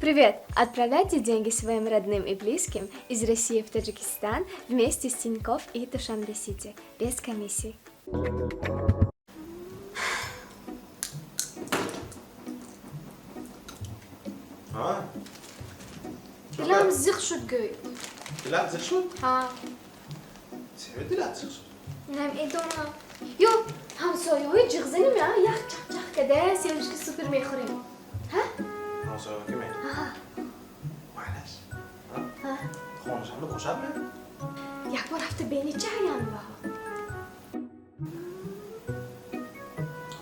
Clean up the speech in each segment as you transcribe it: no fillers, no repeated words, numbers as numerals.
Привет! Отправляйте деньги своим родным и близким из России в Таджикистан вместе с Тинькофф и Душанбе Сити без комиссий. Ҳа. Дилам зиқ шуд гӯй. Дилат зиқ шуд? Ҳа. Чаро дилат зиқ шуд? Намедонам. Ё ҳамсояҳои ҷиғзаним ях чахчах када семечки супер мехӯрем. Ҳа? Ҳамсоя ки ме? Ҳа. Майлаш. Хонашамда бошадми? Як бор рафта бени чаян баҳо.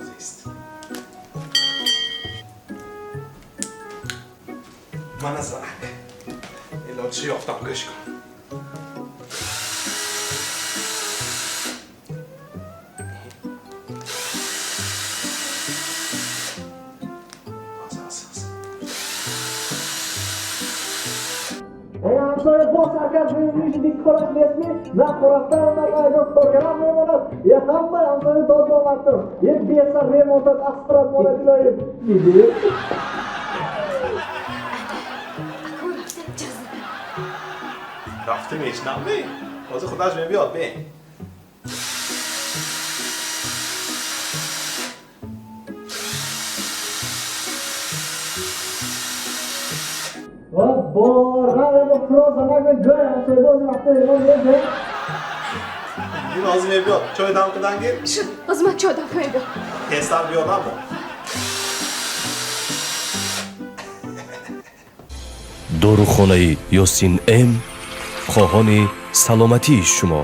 Зист. Мана занак. Илоҷи ёфтам, гӯш кун. Аз, аз, аз. Эй ҳамсоя, боз ҳаракат мешиди, кораш нестми, на хӯрафтан, на ягон коргарам мемонад. Е, ҳама ҳамсоя дод омадтум. Е, бесар ремонтат аспират монад, илоҳим. Диди? Аку рафта ҷиғзанам. Рафта мешинам-ми? Ҳозир худаш мебиёд, бе. Ва борам емо фроза нагӯй, гӯй ҳамсоя, бози вақта ремонт мезе. Ин ҳозир мебиёд. Чой дам кудан гир. Шуд, ҳозир ман чой дам мебиём. Тезтар биёдам бо. Дорухонаи Ёсин М хоҳони саломатии шумо.